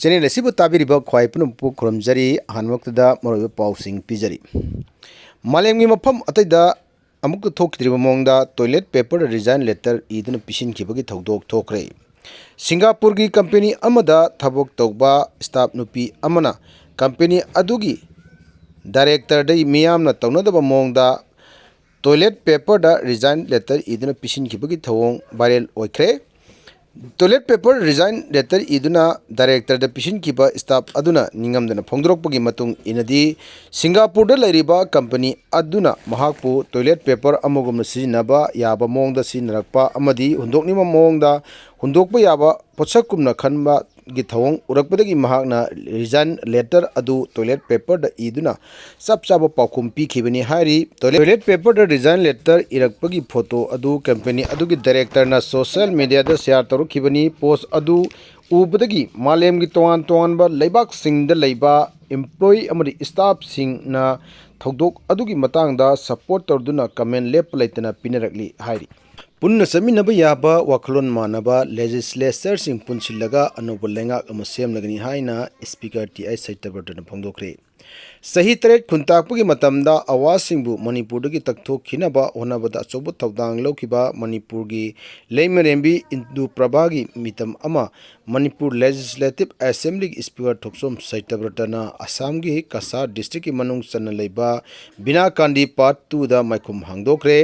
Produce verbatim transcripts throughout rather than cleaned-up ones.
Channel ꯑꯁꯤꯕꯨ ꯇꯥꯕꯤꯔꯤꯕ ꯈ꯭ꯋꯥꯏ ꯄꯨꯝꯅꯃꯛꯄꯨ ꯈꯨꯔꯨꯝꯖꯔꯤ꯫ ꯑꯍꯥꯟꯕꯃꯛꯇꯗ ꯃꯔꯨꯑꯣꯏꯕ ꯄꯥꯎꯁꯤꯡ ꯄꯤꯖꯔꯤ꯫ ꯃꯥꯂꯦꯝꯒꯤ ꯃꯐꯝ ꯑꯇꯩꯗ ꯑꯃꯨꯛꯇ ꯊꯣꯛꯈꯤꯗ꯭ꯔꯤꯕ ꯃꯑꯣꯡꯗ toilet paper resign letter ꯏꯗꯨꯅ ꯄꯤꯁꯤꯟꯈꯤꯕꯒꯤ ꯊꯧꯗꯣꯛ ꯊꯣꯛꯈ꯭ꯔꯦ꯫ ꯁꯤꯡꯒꯥꯄꯨꯔꯒꯤ company ꯑꯃꯗ ꯊꯕꯛ ꯇꯧꯕ staff ꯅꯨꯄꯤ ꯑꯃꯅ company ꯑꯗꯨꯒꯤ directorꯗ ꯃꯤꯌꯥꯝꯅ ꯇꯧꯅꯗꯕ ꯃꯑꯣꯡꯗ toilet paperꯗ resign letter ꯏꯗꯨꯅ ꯄꯤꯁꯤꯟꯈꯤꯕꯒꯤ ꯊꯧꯑꯣꯡ viral ꯑꯣꯏꯈ꯭ꯔꯦ꯫ Toilet paper resign letter ꯏꯗꯨꯅ directorꯗ ꯄꯤꯁꯤꯟꯈꯤꯕ staff ꯑꯗꯨꯅ ꯅꯤꯡꯉꯝꯗꯅ ꯐꯣꯡꯗꯣꯔꯛꯄꯒꯤ ꯃꯇꯨꯡ ꯏꯟꯅꯗꯤ, ꯁꯤꯡꯒꯥꯄꯨꯔꯗ ꯂꯩꯔꯤꯕ company ꯑꯗꯨꯅ ꯃꯍꯥꯛꯄꯨ toilet paper ꯑꯃꯒꯨꯝꯅ ꯁꯤꯖꯤꯟꯅꯕ ꯌꯥꯕ ꯃꯑꯣꯡꯗ ꯁꯤꯖꯤꯟꯅꯔꯛꯄ ꯑꯃꯗꯤ ꯍꯨꯟꯗꯣꯛꯅꯤꯡꯕ ꯃꯑꯣꯡꯗ ꯍꯨꯟꯗꯣꯛꯄ ꯌꯥꯕ ꯄꯣꯠꯁꯛꯀꯨꯝꯅ ꯈꯟꯕꯒꯤ ꯊꯧꯑꯣꯡ ꯎꯔꯛꯄꯗꯒꯤ ꯃꯍꯥꯛꯅ resign letter ꯑꯗꯨ toilet paperꯗ ꯏꯗꯨꯅ ꯆꯞ ꯆꯥꯕ ꯄꯥꯎꯈꯨꯝ ꯄꯤꯈꯤꯕꯅꯤ ꯍꯥꯏꯔꯤ꯫ Toilet paperꯗ resign letter ꯏꯔꯛꯄꯒꯤ photo ꯑꯗꯨ company ꯑꯗꯨꯒꯤ directorꯅ social mediaꯗ share ꯇꯧꯔꯛꯈꯤꯕꯅꯤ꯫ Post ꯑꯗꯨ ꯎꯕꯗꯒꯤ ꯃꯥꯂꯦꯝꯒꯤ ꯇꯣꯉꯥꯟ ꯇꯣꯉꯥꯟꯕ ꯂꯩꯕꯥꯛꯁꯤꯡꯗ ꯂꯩꯕ employee ꯑꯃꯗꯤ staffꯁꯤꯡꯅ ꯊꯧꯗꯣꯛ ꯑꯗꯨꯒꯤ ꯃꯇꯥꯡꯗ support ꯇꯧꯗꯨꯅ comment ꯂꯦꯞꯄ ꯂꯩꯇꯅ ꯄꯤꯅꯔꯛꯂꯤ ꯍꯥꯏꯔꯤ꯫ ꯄꯨꯟꯅ ꯆꯠꯃꯤꯟꯅꯕ ꯌꯥꯕ ꯋꯥꯈꯜꯂꯣꯟ ꯃꯥꯟꯅꯕ legislatureꯁꯤꯡ ꯄꯨꯟꯁꯤꯜꯂꯒ ꯑꯅꯧꯕ ꯂꯩꯉꯥꯛ ꯑꯃ ꯁꯦꯝꯂꯒꯅꯤ ꯍꯥꯏꯅ Speaker ꯇꯤ ꯑꯥꯏ ꯁꯇ꯭ꯌꯕ꯭ꯔꯇꯅ ꯐꯣꯡꯗꯣꯛꯈ꯭ꯔꯦ꯫ ꯆꯍꯤ ꯇꯔꯦꯠ ꯈꯨꯟꯇꯥꯛꯄꯒꯤ ꯃꯇꯝꯗ ꯑꯋꯥꯁꯤꯡꯕꯨ ꯃꯅꯤꯄꯨꯔꯗꯒꯤ ꯇꯛꯊꯣꯛꯈꯤꯅꯕ ꯍꯣꯠꯅꯕꯗ ꯑꯆꯧꯕ ꯊꯧꯗꯥꯡ ꯂꯧꯈꯤꯕ ꯃꯅꯤꯄꯨꯔꯒꯤ ꯂꯩꯃꯔꯦꯝꯕꯤ ꯏꯟꯗꯨ ꯄ꯭ꯔꯚꯥꯒꯤ ꯃꯤꯇꯝ ꯑꯃ ꯃꯅꯤꯄꯨꯔ Legislative Assemblyꯒꯤ Speaker ꯊꯣꯛꯆꯣꯝ ꯁꯇ꯭ꯌꯕ꯭ꯔꯇꯅ ꯑꯁꯥꯝꯒꯤ ꯀꯁꯥꯔ districtꯀꯤ ꯃꯅꯨꯡ ꯆꯟꯅ ꯂꯩꯕ ꯕꯤꯅꯥ ꯀꯥꯟꯗꯤ Part twoꯗ ꯃꯥꯏꯈꯨꯝ ꯍꯥꯡꯗꯣꯛꯈ꯭ꯔꯦ꯫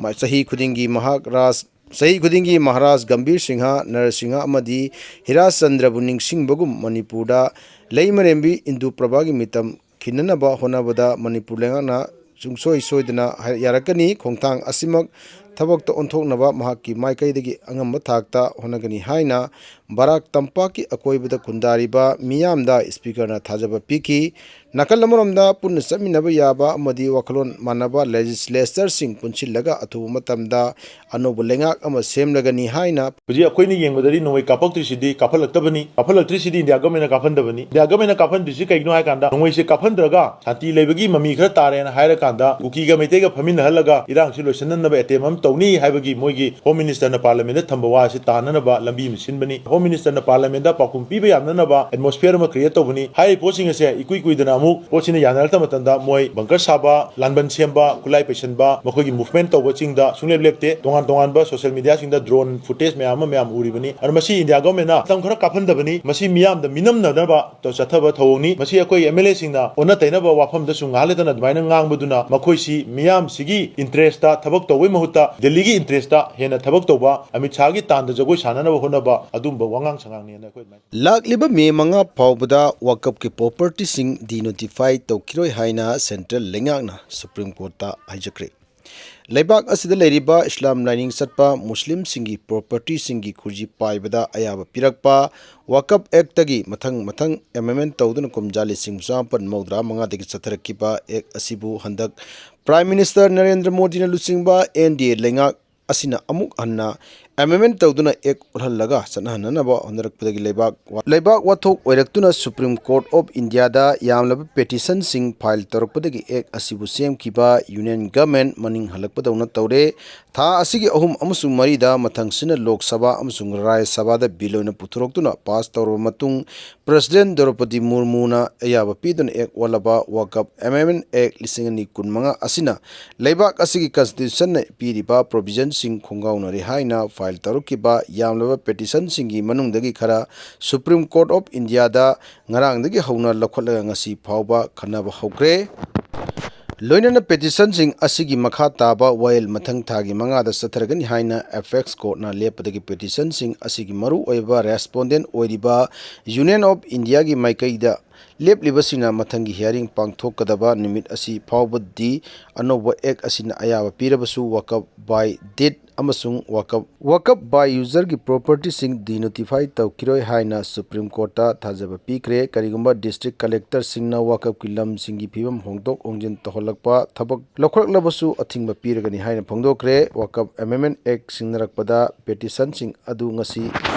ꯃ-, ꯆꯍꯤ ꯈꯨꯗꯤꯡꯒꯤ ꯃꯍꯥꯛ ꯔꯥꯖ-, ꯆꯍꯤ ꯈꯨꯗꯤꯡꯒꯤ ꯃꯍꯥꯔꯥꯖ ꯒꯝꯚꯤꯔ ꯁꯤꯡꯍ, ꯅꯔꯁꯤꯡꯍ ꯑꯃꯗꯤ ꯍꯤꯔꯥꯆꯟꯗ꯭ꯔꯕꯨ ꯅꯤꯡꯁꯤꯡꯕꯒꯨꯝ ꯃꯅꯤꯄꯨꯔꯗ ꯂꯩꯃꯔꯦꯝꯕꯤ ꯏꯟꯗꯨ ꯄ꯭ꯔꯚꯥꯒꯤ ꯃꯤꯇꯝ ꯈꯤꯟꯅꯅꯕ ꯍꯣꯠꯅꯕꯗ ꯃꯅꯤꯄꯨꯔ ꯂꯩꯉꯥꯛꯅ ꯁꯨꯡꯁꯣꯏ ꯁꯣꯏꯗꯅ ꯍꯥꯏ-, ꯌꯥꯔꯛꯀꯅꯤ꯫ ꯈꯣꯡꯊꯥꯡ ꯑꯁꯤꯃꯛ ꯊꯕꯛꯇ ꯑꯣꯟꯊꯣꯛꯅꯕ ꯃꯍꯥꯛꯀꯤ ꯃꯥꯏꯀꯩꯗꯒꯤ ꯑꯉꯝꯕ ꯊꯥꯛꯇ ꯍꯣꯠꯅꯒꯅꯤ ꯍꯥꯏꯅ ꯕꯔꯥꯛ ꯇꯝꯄꯥꯛꯀꯤ ꯑꯀꯣꯏꯕꯗ ꯈꯨꯟꯗꯥꯔꯤꯕ ꯃꯤꯌꯥꯝꯗ Speakerꯅ ꯊꯥꯖꯕ ꯄꯤꯈꯤ꯫ ꯅꯥꯀꯜ ꯑꯃꯔꯣꯝꯗ ꯄꯨꯟꯅ ꯆꯠꯃꯤꯟꯅꯕ ꯌꯥꯕ ꯑꯃꯗꯤ ꯋꯥꯈꯜꯂꯣꯟ ꯃꯥꯟꯅꯕ legislatureꯁꯤꯡ ꯄꯨꯟꯁꯤꯜꯂꯒ ꯑꯊꯨꯕ ꯃꯇꯝꯗ ꯑꯅꯧꯕ ꯂꯩꯉꯥꯛ ꯑꯃ ꯁꯦꯝꯂꯒꯅꯤ ꯍꯥꯏꯅ ꯍꯧꯖꯤꯛ ꯑꯩꯈꯣꯏꯅ ꯌꯦꯡꯕꯗꯗꯤ ꯅꯣꯡꯃꯩ ꯀꯥꯞꯄꯛꯇ꯭ꯔꯤꯁꯤꯗꯤ, ꯀꯥꯞꯍꯜꯂꯛꯇꯕꯅꯤ꯫ ꯀꯥꯞꯍꯜꯂꯛꯇ꯭ꯔꯤꯁꯤꯗꯤ India Governmentꯅ ꯀꯥꯞꯍꯟꯗꯕꯅꯤ꯫ India Governmentꯅ ꯀꯥꯞꯍꯟꯗ꯭ꯔꯤꯁꯤ ꯀꯩꯒꯤꯅꯣ ꯍꯥꯏ ꯀꯥꯟꯗ, ꯅꯣꯡꯃꯩꯁꯦ ꯀꯥꯞꯍꯟꯗ꯭ꯔꯒ ꯁꯥꯟꯇꯤ ꯂꯩꯕꯒꯤ ꯃꯃꯤ ꯈꯔ ꯇꯥꯔꯦꯅ ꯍꯥꯏꯔꯀꯥꯟꯗ, ꯀꯨꯀꯤꯒ ꯃꯩꯇꯩꯒ ꯐꯝꯃꯤꯟꯅꯍꯜꯂꯒ ꯏꯔꯥꯡꯁꯤ ꯂꯣꯏꯁꯤꯟꯅꯅꯕ attempt ꯑꯃ ꯇꯧꯅꯤ ꯍꯥꯏꯕꯒꯤ ꯃꯣꯏꯒꯤ Home Minister ꯅ Parliament ꯗ ꯊꯝꯕ ꯋꯥ ꯑꯁꯤ ꯇꯥꯅꯅꯕ ꯂꯝꯕꯤ ꯑꯃ ꯁꯤꯟꯕꯅꯤ꯫ Home Minister ꯅ Parliament ꯗ ꯄꯥꯎꯈꯨꯝ ꯄꯤꯕ ꯌꯥꯅꯅꯕ atmosphere ꯑꯃ create ꯇꯧꯕꯅꯤ꯫ ꯍꯥꯏꯔꯤꯕ ꯄꯣꯠꯁꯤꯡ ꯑꯁꯦ ꯏꯀꯨꯏ ꯀꯨꯏꯗꯅ ꯑꯃꯨꯛ ꯄꯣꯠꯁꯤꯅ ꯌꯥꯅꯔꯛꯇꯕ ꯃꯇꯝꯗ ꯃꯣꯏ bunker ꯁꯥꯕ, ꯂꯥꯟꯕꯟ ꯁꯦꯝꯕ, ꯈꯨꯠꯂꯥꯏ ꯄꯩꯁꯟꯕ, ꯃꯈꯣꯏꯒꯤ movement ꯇꯧꯕꯁꯤꯡꯗ ꯁꯨꯡꯂꯦꯞ ꯂꯦꯞꯇꯦ꯫ ꯇꯣꯉꯥꯟ ꯇꯣꯉꯥꯟꯕ social media ꯁꯤꯡꯗ drone footage ꯃꯌꯥꯝ ꯑꯃ ꯃꯌꯥꯝ ꯎꯔꯤꯕꯅꯤ꯫ ꯑꯗꯨꯅ ꯃꯁꯤ India Government ꯅ ꯃꯇꯝ ꯈꯔ ꯀꯥꯞꯍꯟꯗꯕꯅꯤ꯫ ꯃꯁꯤ ꯃꯤꯌꯥꯝꯗ ꯃꯤꯅꯝꯅꯅꯕ ꯆꯠꯊꯕ ꯊꯧꯑꯣꯡꯅꯤ꯫ ꯃꯁꯤ ꯑꯩꯈꯣꯏ MLA ꯁꯤꯡꯅ ꯑꯣꯟꯅ ꯇꯩꯅꯕ ꯋꯥꯐꯝꯗꯁꯨ ꯉꯥꯏꯍꯥꯛ ꯂꯩꯇꯅ ꯑꯗꯨꯃꯥꯏꯅ ꯉꯥꯡꯕꯗꯨꯅ ꯃꯈꯣꯏꯁꯤ ꯃꯤꯌꯥꯝꯁꯤꯒꯤ interest ꯊꯕꯛ ꯇꯧꯕꯒꯤ ꯃꯍꯨꯠꯇ ꯗꯦꯜꯂꯤꯒꯤ interest ꯍꯦꯟꯅ ꯊꯕꯛ ꯇꯧꯕ, ꯑꯃꯤꯠ ꯁꯥꯍꯒꯤ ꯇꯥꯟꯗ ꯖꯒꯣꯏ ꯁꯥꯟꯅꯅꯕ ꯍꯣꯠꯅꯕ ꯑꯗꯨꯝꯕ ꯋꯥꯉꯥꯡ ꯁꯉꯥꯡꯅꯦꯅ ꯑꯩꯈꯣꯏ ꯑꯗꯨꯃꯥꯏꯅ ꯂꯥꯛꯂꯤꯕ ꯃꯦ ꯃꯉꯥ ꯐꯥꯎꯕꯗ ꯋꯥꯀꯞꯀꯤ property ꯁꯤꯡ denotify ꯇꯧꯈꯤꯔꯣꯏ ꯍꯥꯏꯅ central ꯂꯩꯉꯥꯛꯅ Supreme Court ꯇ ꯍꯥꯏꯖꯈ꯭ꯔꯦ꯫ ꯂꯩꯕꯥꯛ ꯑꯁꯤꯗ ꯂꯩꯔꯤꯕ ꯏꯁꯂꯥꯝ ꯂꯥꯏꯅꯤꯡ ꯆꯠꯄ ꯃꯨꯁꯂꯤꯝꯁꯤꯡꯒꯤ property ꯁꯤꯡꯒꯤ ꯈꯨꯖꯤ ꯄꯥꯏꯕꯗ ꯑꯌꯥꯕ ꯄꯤꯔꯛꯄ ꯋꯥꯀꯞ Act ꯇꯒꯤ ꯃꯊꯪ ꯃꯊꯪ amendment ꯇꯧꯗꯨꯅ ꯀꯨꯝꯖꯥ ꯂꯤꯁꯤꯡ ꯃꯉꯥꯗꯒꯤ ꯆꯠꯊꯔꯛꯈꯤꯕ Act ꯑꯁꯤꯕꯨ ꯍꯟꯗꯛ Prime Minister ꯅꯔꯦꯟꯗ꯭ꯔ ꯃꯣꯗꯤꯅ ꯂꯨꯆꯤꯡꯕ NDA ꯂꯩꯉꯥꯛ ꯑꯁꯤꯅ ꯑꯃꯨꯛ ꯍꯟꯅ amendment ꯇꯧꯗꯨꯅ Act ꯑꯣꯜꯍꯜꯂꯒ ꯆꯠꯅꯍꯟꯅꯅꯕ ꯍꯣꯠꯅꯔꯛꯄꯗꯒꯤ ꯂꯩꯕꯥꯛ, ꯂꯩꯕꯥꯛ ꯋꯥꯊꯣꯛ ꯑꯣꯏꯔꯛꯇꯨꯅ Supreme Court of India ꯗ ꯌꯥꯝꯂꯕ petition ꯁꯤꯡ file ꯇꯧꯔꯛꯄꯗꯒꯤ Act ꯑꯁꯤꯕꯨ ꯁꯦꯝꯈꯤꯕ Union Government ꯃꯅꯤꯡ ꯍꯜꯂꯛꯄꯗꯧꯅ ꯇꯧꯔꯦ꯫ ꯊꯥ ꯑꯁꯤꯒꯤ ꯑꯍꯨꯝ ꯑꯃꯁꯨꯡ ꯃꯔꯤꯗ ꯃꯊꯪꯁꯤꯅ ꯂꯣꯛ ꯁꯚꯥ ꯑꯃꯁꯨꯡ ꯔꯥꯖ꯭ꯌ ꯁꯚꯥꯗ bill ꯑꯣꯏꯅ ꯄꯨꯊꯣꯔꯛꯇꯨꯅ pass ꯇꯧꯔꯕ ꯃꯇꯨꯡ, President ꯗ꯭ꯔꯧꯄꯗꯤ ꯃꯨꯔꯃꯨꯅ ꯑꯌꯥꯕ ꯄꯤꯗꯨꯅ Act ꯑꯣꯜꯂꯕ ꯋꯥꯀꯞ Amendment Act ꯂꯤꯁꯤꯡ ꯑꯅꯤ ꯀꯨꯟꯃꯉꯥ ꯑꯁꯤꯅ ꯂꯩꯕꯥꯛ ꯑꯁꯤꯒꯤ constitution ꯅ ꯄꯤꯔꯤꯕ provision ꯁꯤꯡ ꯈꯣꯡꯒꯥꯎꯅꯔꯦ ꯍꯥꯏꯅ file ꯇꯧꯔꯛꯈꯤꯕ ꯌꯥꯝꯂꯕ petition ꯁꯤꯡꯒꯤ ꯃꯅꯨꯡꯗꯒꯤ ꯈꯔ Supreme Court of India ꯗ ꯉꯔꯥꯡꯗꯒꯤ ꯍꯧꯅ ꯂꯧꯈꯠꯂꯒ ꯉꯁꯤ ꯐꯥꯎꯕ ꯈꯟꯅꯕ ꯍꯧꯈ꯭ꯔꯦ꯫ ꯂꯣꯏꯅꯅ petition ꯁꯤꯡ ꯑꯁꯤꯒꯤ ꯃꯈꯥ ꯇꯥꯕ ꯋꯥꯌꯦꯜ ꯃꯊꯪ ꯊꯥꯒꯤ ꯃꯉꯥꯗ ꯆꯠꯊꯔꯒꯅꯤ ꯍꯥꯏꯅ Apex Court ꯅ ꯂꯦꯞꯄꯗꯒꯤ petition ꯁꯤꯡ ꯑꯁꯤꯒꯤ ꯃꯔꯨ ꯑꯣꯏꯕ respondent ꯑꯣꯏꯔꯤꯕ Union of India ꯒꯤ ꯃꯥꯏꯀꯩꯗ ꯂꯦꯞꯂꯤꯕꯁꯤꯡꯅ ꯃꯊꯪꯒꯤ hearing ꯄꯥꯡꯊꯣꯛꯀꯗꯕ ꯅꯨꯃꯤꯠ ꯑꯁꯤ ꯐꯥꯎꯕꯗꯤ ꯑꯅꯧꯕ Act ꯑꯁꯤꯅ ꯑꯌꯥꯕ ꯄꯤꯔꯕꯁꯨ ꯋꯥꯀꯞ by deed ꯑꯃꯁꯨꯡ ꯋꯥꯀꯞ, ꯋꯥꯀꯞ by user ꯒꯤ property ꯁꯤꯡ denotify ꯇꯧꯈꯤꯔꯣꯏ ꯍꯥꯏꯅ Supreme Court ꯇ ꯊꯥꯖꯕ ꯄꯤꯈ꯭ꯔꯦ꯫ ꯀꯔꯤꯒꯨꯝꯕ district collector ꯁꯤꯡꯅ ꯋꯥꯀꯞꯀꯤ ꯂꯝꯁꯤꯡꯒꯤ ꯐꯤꯕꯝ ꯍꯣꯡꯗꯣꯛ ꯍꯣꯡꯖꯤꯟ ꯇꯧꯍꯜꯂꯛꯄ ꯊꯕꯛ ꯂꯧꯈꯠꯂꯛꯂꯕꯁꯨ ꯑꯊꯤꯡꯕ ꯄꯤꯔꯒꯅꯤ ꯍꯥꯏꯅ ꯐꯣꯡꯗꯣꯛꯈ꯭ꯔꯦ꯫ ꯋꯥꯀꯞ Amendment Act ꯁꯤꯡꯅꯔꯛꯄꯗ petition ꯁꯤꯡ ꯑꯗꯨ ꯉꯁꯤ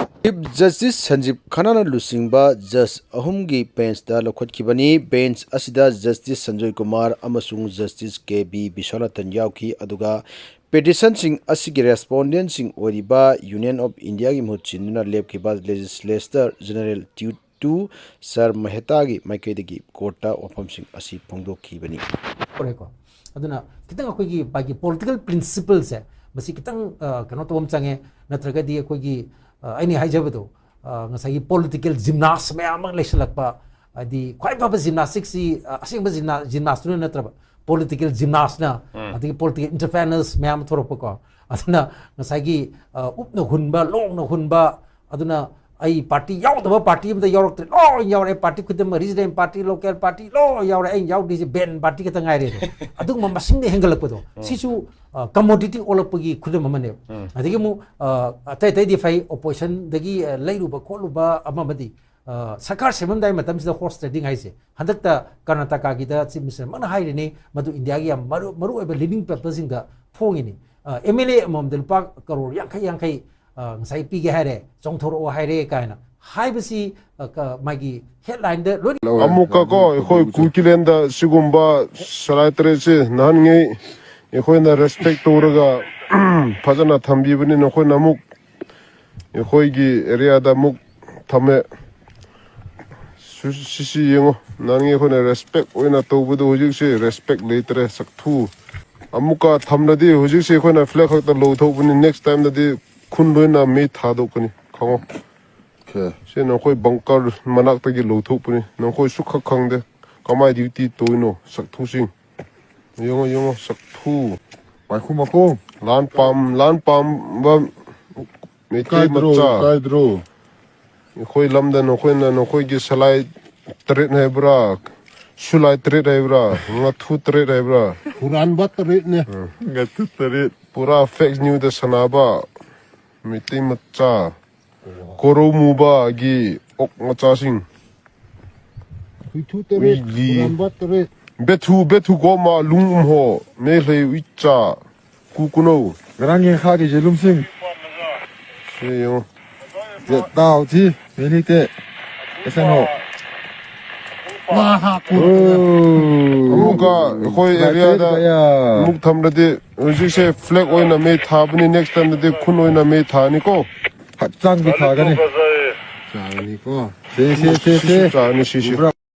Chief Justice ꯁꯟꯖꯤꯕ ꯈꯟꯅꯥꯅ ꯂꯨꯆꯤꯡꯕ judge ꯑꯍꯨꯝꯒꯤ bench ꯇ ꯂꯧꯈꯠꯈꯤꯕꯅꯤ꯫ Bench ꯑꯁꯤꯗ Justice ꯁꯟꯖꯣꯏ ꯀꯨꯃꯥꯔ ꯑꯃꯁꯨꯡ Justice ꯀꯦ ꯕꯤ ꯕꯤꯁ꯭ꯋꯥꯅꯥꯊꯟ ꯌꯥꯎꯈꯤ, ꯑꯗꯨꯒ Petitionꯁꯤꯡ ꯑꯁꯤꯒꯤ respondentꯁꯤꯡ ꯑꯣꯏꯔꯤꯕ Union of Indiaꯒꯤ ꯃꯍꯨꯠ ꯁꯤꯟꯗꯨꯅ ꯂꯦꯞꯈꯤꯕ Legislator General ꯇꯨ ꯁꯔ ꯃꯦꯍꯇꯥꯒꯤ ꯃꯥꯏꯀꯩꯗꯒꯤ ꯀꯣꯔꯠꯇ ꯋꯥꯐꯝꯁꯤꯡ ꯑꯁꯤ ꯐꯣꯡꯗꯣꯛꯈꯤꯕꯅꯤ꯫ ꯐꯔꯦꯀꯣ꯫ ꯑꯗꯨꯅ ꯈꯤꯇꯪ ꯑꯩꯈꯣꯏꯒꯤ ꯃꯥꯒꯤ political principleꯁꯦ ꯃꯁꯤ ꯈꯤꯇꯪ, ꯑ, ꯀꯩꯅꯣ ꯇꯧꯕ ꯑꯃ ꯆꯪꯉꯦ꯫ ꯅꯠꯇ꯭ꯔꯒꯗꯤ ꯑꯩꯈꯣꯏꯒꯤ, ꯑ, ꯑꯩꯅ ꯍꯥꯏꯖꯕꯗꯣ, ꯑ, ꯉꯁꯥꯏꯒꯤ political gymnast ꯃꯌꯥꯝ ꯑꯃ ꯂꯩꯁꯜꯂꯛꯄ, ꯍꯥꯏꯗꯤ ꯈ꯭ꯋꯥꯏ ꯐꯕ gymnasticꯁꯤ, ꯑ, ꯑꯁꯦꯡꯕ gymna-, gymnastꯇꯨꯅ ꯅꯠꯇ꯭ꯔꯕ, political gymnastꯅ, ꯑꯗꯒꯤ political entrepreneurs ꯃꯌꯥꯝ ꯊꯣꯔꯛꯄꯀꯣ꯫ ꯑꯗꯨꯅ ꯉꯁꯥꯏꯒꯤ, ꯑ, ꯎꯞꯅ ꯍꯨꯟꯕ, ꯂꯣꯡꯅ ꯍꯨꯟꯕ, ꯑꯗꯨꯅ ꯑꯩ party ꯌꯥꯎꯗꯕ party ꯑꯃꯗ ꯌꯥꯎꯔꯛꯇ꯭ꯔꯦ, ꯂꯣꯏ ꯌꯥꯎꯔꯛꯑꯦ, party ꯈꯨꯗꯤꯡꯃꯛ, regional party, local party, ꯂꯣꯏ ꯌꯥꯎꯔꯦ, ꯑꯩꯅ ꯌꯥꯎꯗ꯭ꯔꯤꯁꯦ band party ꯈꯛꯇ ꯉꯥꯏꯔꯦ꯫ ꯑꯗꯨꯒꯨꯝꯕ ꯃꯁꯤꯡꯗ ꯍꯦꯟꯒꯠꯂꯛꯄꯗꯣ, ꯁꯤꯁꯨ, ꯑ, commodity ꯑꯣꯜꯂꯛꯄꯒꯤ ꯈꯨꯗꯝ ꯑꯃꯅꯦꯕ꯫ ꯑꯗꯒꯤ ꯑꯃꯨꯛ, ꯑ, ꯑꯇꯩ ꯑꯇꯩꯗꯤ ꯐꯩ, oppositionꯗꯒꯤ, ꯑ, ꯂꯩꯔꯨꯕ ꯈꯣꯠꯂꯨꯕ ꯑꯃ ꯑꯃꯗꯤ, ꯑ, ꯁꯔꯀꯥꯔ ꯁꯦꯝꯃꯝꯗꯥꯏ ꯃꯇꯝꯁꯤꯗ horse trading ꯍꯥꯏꯁꯦ, ꯍꯟꯗꯛꯇ ꯀꯔꯅꯥꯇꯀꯥꯒꯤꯗ Chief Ministerꯃꯛꯅ ꯍꯥꯏꯔꯤꯅꯤ, ꯃꯗꯨ ꯏꯟꯗꯤꯌꯥꯒꯤ ꯌꯥꯝ ꯃꯔꯨ, ꯃꯔꯨꯑꯣꯏꯕ leading peopleꯁꯤꯡꯗ ꯐꯣꯡꯉꯤꯅꯤ꯫ ꯑ, MLA ꯑꯃꯃꯝꯗ ꯂꯨꯄꯥ ꯀꯔꯣꯔ ꯌꯥꯡꯈꯩ ꯌꯥꯡꯈꯩ, ꯑ, ꯉꯁꯥꯏ ꯄꯤꯒꯦ ꯍꯥꯏꯔꯦ, ꯆꯣꯡꯊꯣꯔꯛꯑꯣ ꯍꯥꯏꯔꯦ ꯀꯥꯏꯅ ꯍꯥꯏꯕꯁꯤ, ꯑ, ꯀ-, ꯃꯥꯒꯤ headlineꯗ ꯂꯣꯏꯅ ꯑꯃꯨꯛꯀ ꯀꯣ, ꯑꯩꯈꯣꯏ ꯀꯨꯀꯤꯂꯦꯟꯗ ꯁꯤꯒꯨꯝꯕ ꯁꯂꯥꯏ ꯇꯔꯦꯠꯁꯦ ꯅꯍꯥꯟꯉꯩ ꯑꯩꯈꯣꯏꯅ respect ꯇꯧꯔꯒ ꯐꯖꯅ ꯊꯝꯕꯤꯕꯅꯤ, ꯅꯈꯣꯏꯅ ꯑꯃꯨꯛ ꯑꯩꯈꯣꯏꯒꯤ areaꯗ ꯑꯃꯨꯛ ꯊꯝꯃꯦ꯫ ꯁꯨ-, ꯁꯤꯁꯤ ꯌꯦꯡꯉꯣ, ꯅꯍꯥꯟꯉꯩ ꯑꯩꯈꯣꯏꯅ respect ꯑꯣꯏꯅ ꯇꯧꯕꯗꯣ ꯍꯧꯖꯤꯛꯁꯦ respect ꯂꯩꯇ꯭ꯔꯦ, ꯁꯛꯊꯨ꯫ ꯑꯃꯨꯛꯀ ꯊꯝꯂꯗꯤ ꯍꯧꯖꯤꯛꯁꯦ ꯑꯩꯈꯣꯏꯅ flag ꯈꯛꯇ ꯂꯧꯊꯣꯛꯄꯅꯤ, next timeꯗꯗꯤ ꯈꯨꯟ ꯂꯣꯏꯅ ꯃꯩ ꯊꯥꯗꯣꯛꯀꯅꯤ, ꯈꯪꯉꯣ꯫ Okay. ꯁꯤ ꯅꯈꯣꯏ bunker ꯃꯅꯥꯛꯇꯒꯤ ꯂꯧꯊꯣꯛꯄꯅꯤ, ꯅꯈꯣꯏ ꯁꯨꯈꯛ ꯈꯪꯗꯦ ꯀꯃꯥꯏ duty ꯇꯧꯔꯤꯅꯣ, ꯁꯛꯊꯨꯁꯤꯡ꯫ ꯌꯦꯡꯉꯣ, ꯌꯦꯡꯉꯣ, ꯁꯛꯊꯨ꯫ ꯃꯥꯏꯈꯨ ꯃꯈꯣꯡ꯫ ꯂꯥꯟ ꯄꯥꯝ, ꯂꯥꯟ ꯄꯥꯝꯕ ꯃꯩꯇꯩ ꯏꯀꯥꯏꯗ꯭ꯔꯣ, ꯃꯆꯥ꯫ ꯏꯀꯥꯏꯗ꯭ꯔꯣ? ꯑꯩꯈꯣꯏ ꯂꯝꯗ ꯅꯈꯣꯏꯅ ꯅꯈꯣꯏꯒꯤ ꯁꯂꯥꯏ ꯇꯔꯦꯠ ꯍꯥꯏꯕ꯭ꯔꯥ, ꯁꯨꯂꯥꯏ ꯇꯔꯦꯠ ꯍꯥꯏꯕ꯭ꯔꯥ, ꯉꯥꯊꯨ ꯇꯔꯦꯠ ꯍꯥꯏꯕ꯭ꯔꯥ, ꯍꯨꯔꯥꯟꯕ ꯇꯔꯦꯠꯅꯦ꯫ ꯉꯥꯊꯨ ꯇꯔꯦꯠ꯫ ꯄꯨꯔꯥ fake newsꯗ ꯁꯥꯟꯅꯕ ꯃꯩꯇꯩ ꯃꯆꯥ, ꯀꯣꯔꯧ ꯃꯨꯕꯒꯤ ꯑꯣꯛ ꯃꯆꯥꯁꯤꯡ꯫ ꯍꯨꯏꯊꯨ ꯇꯔꯦꯠ, ꯍꯨꯏꯗꯤ꯫ ꯍꯨꯔꯥꯟꯕ ꯇꯔꯦꯠ꯫ ꯕꯦꯊꯨ, ꯕꯦꯊꯨ ꯒꯣꯃ ꯂꯨꯡ ꯎꯝꯍꯣ, ꯃꯦꯂꯩ ꯎꯏꯆꯥ, ꯀꯨ ꯀꯨꯅꯧ꯫ ꯉꯔꯥꯡꯒꯤ ꯈꯥꯒꯤ ꯖꯦꯂꯨꯝꯁꯤꯡ꯫ ꯁꯤ ꯌꯦꯡꯉꯣ꯫ ꯖꯦꯠ ꯇꯥꯎ ꯊꯤ, ꯃꯦꯂꯩꯇꯦ꯫ ꯑꯦꯁꯟ ꯍꯣ꯫ ꯑꯃꯨꯛꯀ ꯑꯩꯈꯣꯏ ꯑꯦꯔꯤꯌꯥꯗ ꯑꯃꯨꯛ ꯊꯝꯂꯗꯤ ꯍꯧꯖꯤꯛꯁꯦ ꯐ꯭ꯂꯦꯛ ꯑꯣꯏꯅ ꯃꯩ ꯊꯥꯕꯅꯤ, ꯅꯦꯛꯁ ꯇꯥꯏꯝꯗꯗꯤ ꯈꯨꯟ ꯑꯣꯏꯅ ꯃꯩ ꯊꯥꯅꯤꯀꯣ꯫ ꯍꯛꯆꯥꯡꯗꯤ ꯐꯒꯅꯤ꯫ ꯆꯥꯒꯅꯤꯀꯣ꯫ ꯁꯤ, ꯁꯤ, ꯁꯤ, ꯁꯤ꯫ ꯁꯤꯁꯨ ꯆꯥꯒꯅꯤ, ꯁꯤꯁꯨ꯫